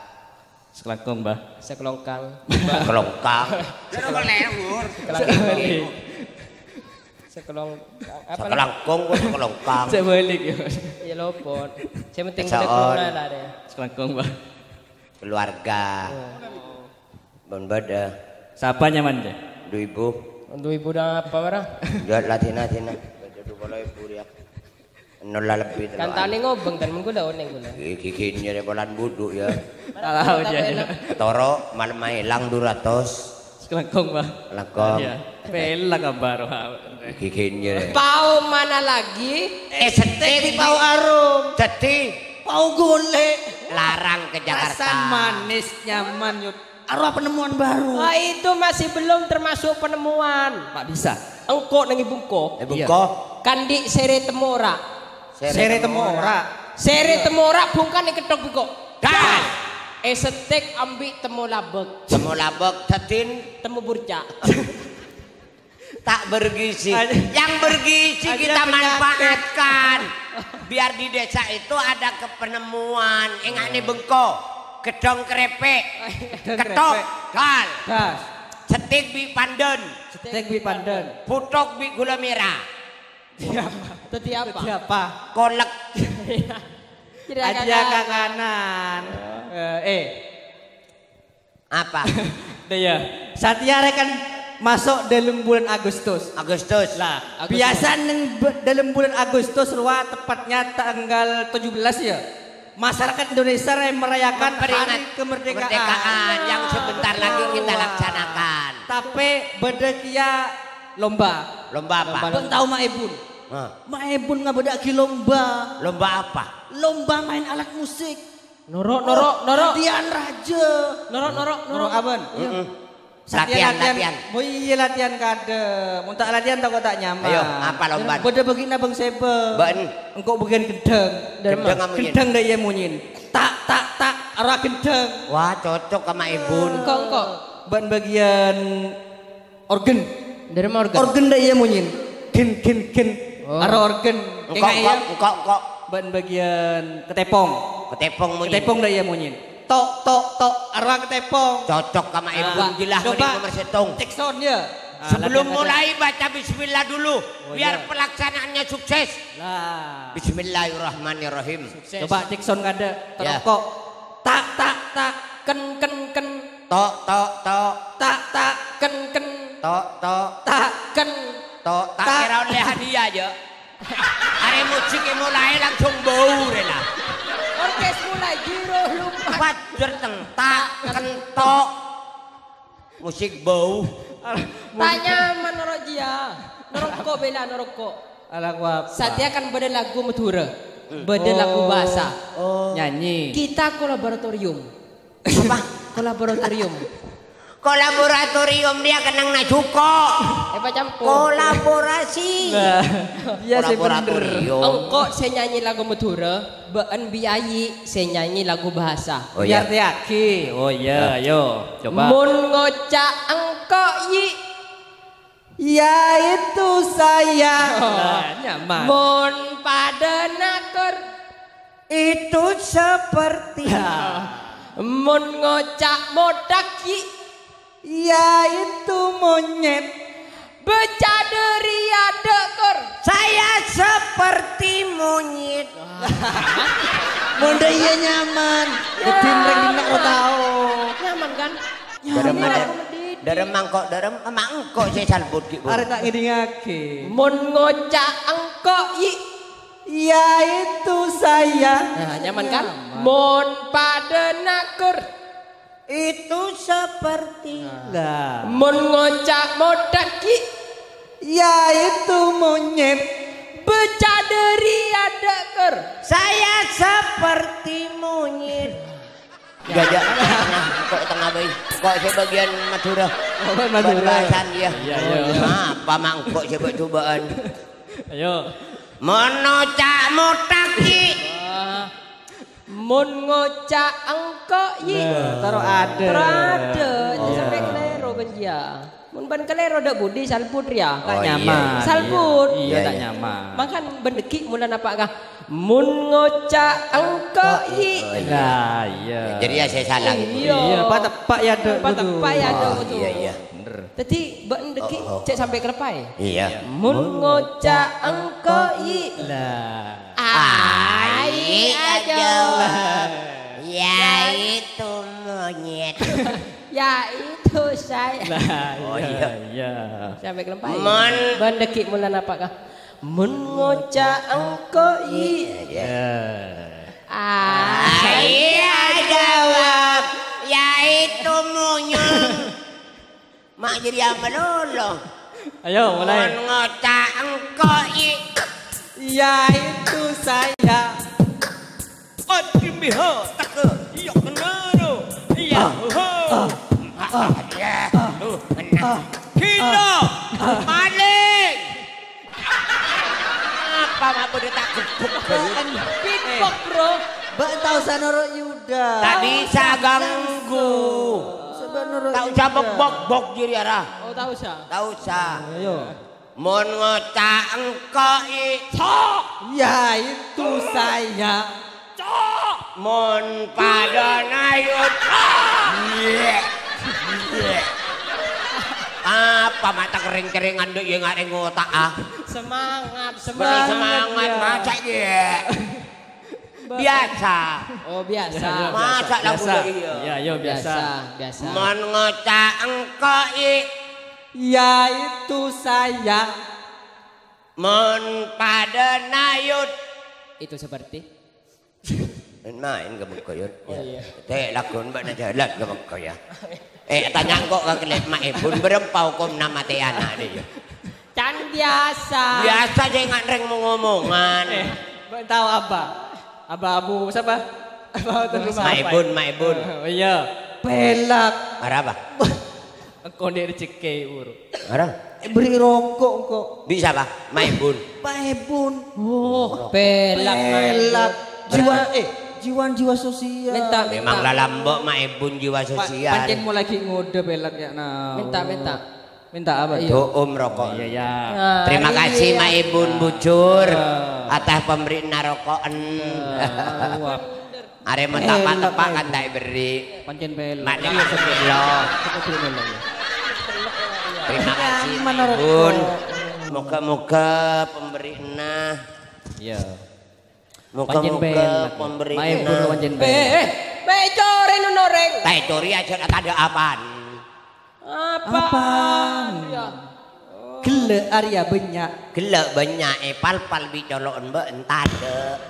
Sakalangkong, Mbah. Sakalongkang. Sakalongkang. Lu nomor lewur. Sakalangkong. Sakalong-, apa namanya? Sakalangkong, kok sakalongkang. Saya balik, ya. Iya, lopot. Saya penting Kesaon. Ada corona lah, deh. Sakalangkong, Mbah. Keluarga. Iya. Bon bâdâ. Sapa nyaman, Cè? Dhu èbu. Dhu èbu dâ' apa, Bara? Jâ' la dhina, dhina. Bâdâ dhu polo èbu rèya. Nolla lebbi tello. Kan tane ngobeng, kan, mengko la oneng kula. Gi-, gigine rè polan budhu, ya. Tahu, Cè. Toro' malem ae lang dhu ratos. Sakalangkong, Pak. Sakalangkong. Iya. Pelak, Pak, roh. Gigine rè. Pao mana lagi? Estetik pao arum. Dhâddhi pao golek. Larang ke Jakarta. Rasan manis, nyaman, Yud. Arowa penemuan baru. Ah, itu masih belum termasuk penemuan. Mak bisa. Engko' neng ibu engko'. Ibu engko'? Kan di' sere temora'. Sere temora'. Sere temora' bungkana ketthok bi' engko'. Gas! Esettik ambi' temmo labek. Temmo labek, dhâddhi? Temmo burca'. Tak bergizi. Ada. Yang bergizi ada kita penyakit. Manfaatkan. Biar di desa itu ada kepenemuan. Enga' neng bengko. Gedhong kerepek. Gedhong kerepek. Ketthok. Gal. Gas. Settik bi' pandhân. Settik bi' pandhân. Puthok bi' gula merah. Siapa? Dhâddhi apa? Dhâddhi apa? Kolek. Kira-kira. Aja kakanan. Eh, eh. Apa? Deh, ya. Satèya rè kan masuk dalam bulan Agustus. Agustus. Lah, Agustus. Biasa neng be-, dalam bulan Agustus, rowa tepatnya tanggal tujuh belas, ya. Masyarakat Indonesia rè merayakan Memperingati hari kemerdekaan. Kemerdekaan yang sebentar lagi kita laksanakan. Tapi bâdâ kèya lomba. Lomba apa? Lomba. Bân tao, Mak Ebun? Hah? Mak Ebun ngabâdâ'aghi lomba. Lomba apa? Lomba main alat musik. Noro', noro', noro'. Latihan raja. Noro', noro', noro'. Noro' abân? Iya. Mm-mm. Satèya latihan, latihan, latihan. Oh iya, latihan kadhâ'. Mon ta' latihan tako' ta' nyaman. Ayo, apa lomba? Bâdâ bâgina bâng sèbâ. Bân. Engko' bâgiyân gendhâng. Gendhâng amonyen. Gendhâng dâ' iyâ monyen. Tak, tak, tak, arowa gendhâng. Wah, cocok ka Mak Ebun. Engko', engko'. Bân bâgiyân organ. Dâremma organ? Organ dâ' iyâ monyen. Gen, gen, gen. Oh. Arowa organ. Engko', enga' engko', iyâ? Engko', engko'. Bân bâgiyân ketepong. Ketepong monyen. Ketepong dâ' iyâ monyen. Tok, tok, tok, arowa ketepong. Cocok ka Mak Ebun. Ah, gila, coba. Mending nomor settong. Cek sound, ya. Ah, sebelum latihan mulai, baca bismillah dulu, oh, biar iya, pelaksanaannya sukses. Lah. Bismillahirrahmanirrahim. Sukses. Coba cek sound kadhâ', ya. Terokok. Tak, tak, tak. Ken, ken, ken. Tok, tok, tok. Tak, tak. Ken, ken. Tok, tok. Tak, ken. Tok, tak. Tak. Kèra ollè hadiah, ya. Arè musik è molaè langsung bâu rè la. Orkes mulai, jiro lumpat. Fajr teng tak kentok. Musik bâu. Ta' nyaman noro' jiyâ. Noro' engko' bella, noro' engko'. Allahu Akbar. Satèya kan bâdâ lagu Madhurâ. Bâdâ lagu bahasa. Oh. Nyanyi. Kita kolaboratorium. Apa? Kolaboratorium. Kolaboratorium dia kenang na juko. Eh, pacampur. Kolaborasi. Nah, iya sih bener. Kolaboratorium. Engko' sè nyanyi lagu Madhurâ, bâ'en bi' Ayi sè nyanyi lagu bahasa. Oh, iya. Diartèyaghi. Oh, iya, ayo, coba. Mon ngoca' engko' yi'. Yaitu saya. Nah, nyaman. Mon padâ nator. Itu seperti. Mon ngoca' modhâk yi'. Yaitu monyet. Bâca dâri adâ' kor. Saya seperti monyet. Mon dâ' iyâ nyaman. Dhâddhi rèng dinna' ro tao. Nyaman, kan? Dâremma, dâremma engko', dâremma engko' sè salbut ghi' buru. Arè ta' ngèdingaghi. Mon ngoca' engko' yi'. Yaitu saya. Nah, nyaman kan? Nyaman. Mon padâ nator. Itu seperti. Nah. Mon ngoca' modhâk yi'. Yaitu monyet. Bâca dâri adâ' kor. Saya seperti monyet. Jajak tengah, kok tengah Woi, kok sè bâgiyân Madhurâ? Oh, Madhurâ. Bân bhâsana, iyâ. Iyâ, iyâ. Apa mangko' sè bâ'-cobâ'ân? Ayo. Mon ngoca' mothak, Yi'. Wah. Mon ngoca' engko', Yi'. Nah, terro adâ'. Terro adâ'. Oh. Sampè' kalèro, bân, iyâ. Mon bân kalèro, dâ' budi, salbut, rèya. Oh, ta' nyaman. Iyâ, iyâ. Salbut. Iyâ, ta' nyaman. Mangkana bân dâgghi' mola napa, Ka? Mon ngoca' engko', Yi'. Oh, iyâ. Lah, iyâ. Jadi, ya, saya salah, Ibu. Iyâ. Iyâ, pateppa' ya, Dok, pateppa' ya, Dok, oh, iyâ, iyâ. Bener. Dâddhi, bâ'na dâgghi' cè' sampè' kalèppaè. Iyâ. Mon ngoca' engko', Yi'. Lah. Ai, aja. Yaitu monyet. Yaitu saya. Lah, oh, iyâ, iyâ. Sampè' kalèppaè. Mon. Bân dâgghi' mola napa, Ka? Mon ngoca' engko', Yi'. Iyâ. Ai, jawab. Yaitu monyet. Ma' jârèya malolo. Ayo, mulai. Mon ngoca' engko', Yi'. Yaitu saya. Odimbiha, teka, iya, kenaro. Iya, ah, ho. Ah, ah, iya, ah, oh, menang. Ah, kino, ah, maling. Apa ma' bâdâ ta' gebbhek, Bro? Pinpok, Bro. Bâ' ta' osa noro' Yuda. Ta' bisa ganggu. Coba noro' Yuda. Ta' osa bok-bok jârèya, ra. Oh, ta' osa. Ta' osa. Ayo. Mon ngoca' engko', Yi'. Sok. Yaitu saya. Cok. Mon padâna, Yud. Cok. Iyâ. Iyâ. Apa ma' ta' kerrèng-kerrèngan, Dok, yâ, ngarè ngota'a? Semangat, semangat. Semangat, ya. Maca, yâ. Biasa. Oh, biasa. Biasa, biasa. Masa lagu, Dok, iyâ? Iyâ, iyâ, biasa. Biasa, biasa. Mon ngoca' engko', Yi'. Yaitu saya. Mon padâna, Yud. Itu seperti? Main-main ka mengko, Yud. Oh, iya. Tè, lagun bâ'na jhâlân ka mengko, ya. Eh, tanya engko' ka kelep ma' ebun, bârâmpa hokomma matèana, dâ', ya. Can biasa. Biasa jâ' ngarèng mong-omongan. Eh, bâ' tao apa? Apa Abu, sapa? Apa Tuan Rumah Ma' Apa? Ebun, Ma' Ebun. Oh, iya. Pelak. Arapa? Engko' nè' rejhekkè, Bro. Arapa? Beri rokok engko'. Bisa, Pak? Ma' Ebun. Ma' Ebun. Oh, pelak, Ma' Ebun. Pelak. Jiwa, eh, jiwa, jiwa sosial. Menta, menta. Memang lalambâ' Ma' Ebun jiwa sosial. Pancèn mon lagi ngodâ pelak ya, nah. Menta, menta. Menta apa? Iya. Do'om rokok. Iya, iya. Nah, terima kasih, iya. Ma' Ebun bujur. Iya. Atas pemberian rokoken. Iya. Wah. Arè mon ta' pateppa' kan ta' èberri'. Pancèn pelek. Maknanya astagfirullah. Astagfirullah, ya. Terima kasih, Bun. Moga-moga pemberianna. Iya. Moga-moga pemberianna. Pancèn pelek. Main Bun pancèn pelek. Eh, eh, eh, corè nonorèng. Ta' ècorè ajâ' tadâ' apan. Apan? Apan? Ya. Ghellâ' arèya bânnya'. Ghellâ' bânnya', èpalpal bi' colo'en bâ'en tadâ'.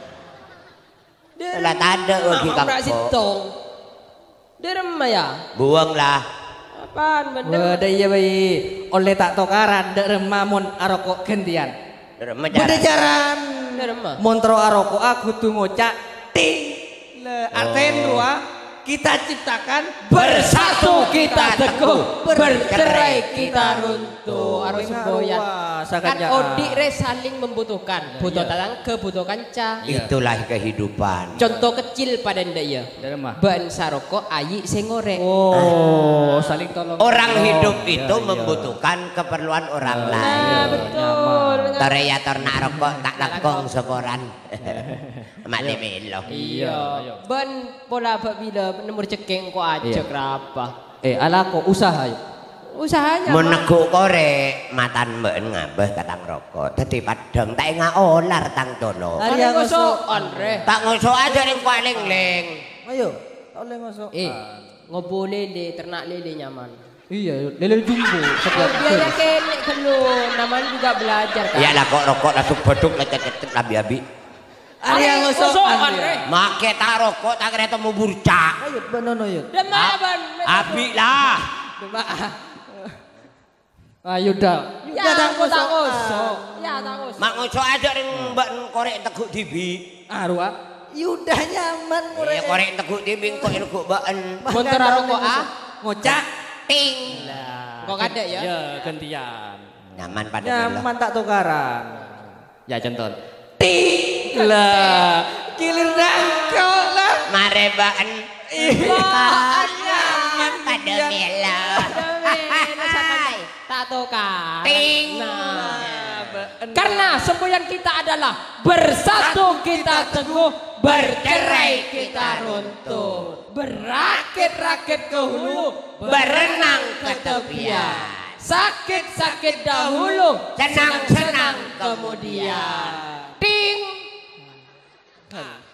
Dâremma. La tadâ' wâghi ora kangko'. Sèttong. Dâremma, ya? Buwâng, la. Apan, bhender? Wah, dâ' iyâ, bhâi. Ollè ta' tokaran, dâremma mon aroko' ghântèyan. Dâremma, bâdâ caran. Caran. Dâremma. Mon terro aroko'a kodhu ngoca', "Ting." La, artèna rowa, kita ciptakan, bersatu kita teguh, bercerai kita runtuh. Arapa semboyan. Kan odi' rè saling membutuhkan. Butuh tatangghâ, butuh kanca. Iya. Itulah kehidupan. Conto kecil padâ endâ' iyâ. Dâremma. Bâ'en saroko', ayi' sè ngorè'. Oh, saling tolong. Orang hidup itu membutuhkan keperluan orang lain. Nah, betul. Torè ya torna' roko', ta' langkong saporan. Ma' lè mèlo. Iya. Bân pola bâ' bilâ nemmo rejhekkè engko' ajâ' arapa. Eh, alako usaha, yuk. Usahanya apa? Mon neggu' korè', matan bâ'en ngabâ ka tang roko'. Dâddhi paddhâng, ta' enga' olar tang colo'. Arèya ngoso'an, rè. Ta' ngoso'a jhâ' rèng palengleng. Ayo, ta' ollè ngoso'an. Eh, ngopo lele, ternak lele nyaman. Iya, lele jumbo, sebelah. Biaya kene' ghâllu, namanya juga belajar, kan? Iya, la kok roko' la subaduk, la cecet, la bi-abi. Arèya ngoso'an, rè. Make ta' roko', ta' kèra temu burca. Ayo, bân ono, yuk. Dema, bân. Abi lah. Dema. Ayo, dah. Ya, ta' ngoso'. Ya, ta' ngoso'. Ma' ngoso' ajâ' rèng bâ'en korè' teggu' dhibi'. Ah, rowa. Yuda nyaman, iya, korè' teggu' dhibi', engko' neggu' bâ'en. Mon terro roko', ah. Ngoca'. Ting. Lah. Engko' kadek, ya? Ya, gantian. Nyaman padâ mèlo. Nyaman ta' tokaran. Ya, contoh. Ting. Lah, giliran engko' lah. Marè bâ'en. Iya. Nyaman padâ mèlo. Padâ mèlo, sampeyan ta' tokaran. Ting. Nah. Karena semboyan kita adalah bersatu kita teguh, bercerai kita runtuh. Berakit-rakit ke hulu, berenang ke tepian. Sakit-sakit dahulu, senang-senang kemudian. Ting.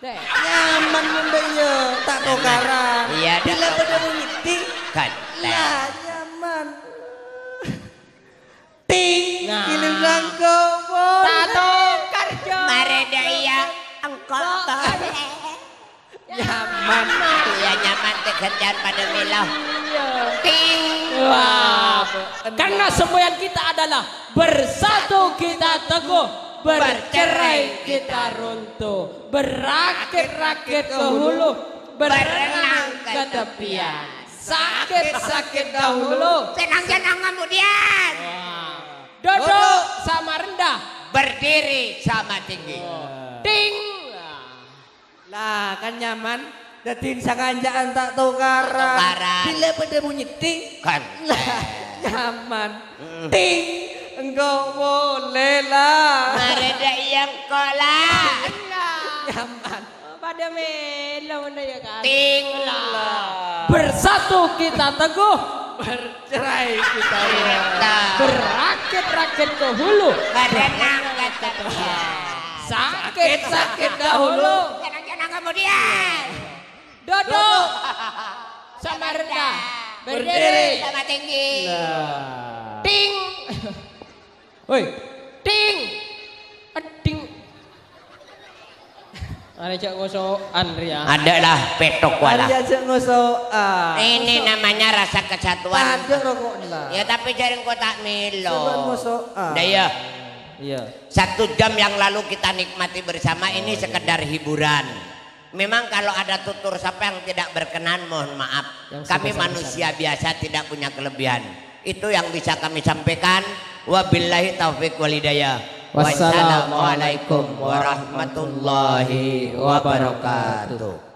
Dek. Nyaman mon dâ' iyâ, ta' tokaran. Iya, ta' tokaran. Bilâ padâ bunyi ting. Kan. Lah, nyaman. Ting, nah. Giliran engko'. Ta' tokar, Jo. Marè dâ' iyâ, engko' tolè. Nyaman. Iya, nyaman, tè gantian padâ mèlo. Iya. Ting. Wah. Karena semboyan kita adalah bersatu kita teguh, bercerai kita runtuh, berakit-rakit ke hulu, berenang ke tepian. Sakit-sakit dahulu. Senang-senang kemudian. Wah. Duduk sama rendah. Berdiri sama tinggi. Ting. Lah, kan nyaman. Dâddhi sakanca'an ta' tokaran. Tokaran. Bilâ padâ bunyi ting. Kan. Lah, nyaman. Mm. Ting. Engko' polè, lah. Marè dâ' iyâ engko', lah. Nyaman. Padâ mèlo, mon dâ' iyâ, kan? Ting. Lah. Bersatu kita teguh. Bercerai kita runtuh. Berakit-rakit ke hulu. Berenang ke tepian. Sakit-sakit dahulu. Senang-senang kemudian. Duduk. Sama rendah. Berdiri. Berdiri. Sama tinggi. Nah. Ting. Woi. Ting. Eding. Arè jhâ' ngoso'an, rèya. Adâ' lah, pèthok wala. Arè jhâ' ngoso'an. Ini namanya rasa kesatuan. Tadâ' rokok lah. Ya, tapi jhâreng kok ta' mèlo. Coba ngoso'an. Ndak, iya. Iya. Satu jam yang lalu kita nikmati bersama, ini sekedar hiburan. Memang kalau ada tutur sapa yang tidak berkenan, mohon maaf. Kami manusia biasa, tidak punya kelebihan. Itu yang bisa kami sampaikan. Wabillahi taufik wal hidayah. Wassalamualaikum warahmatullahi wabarakatuh.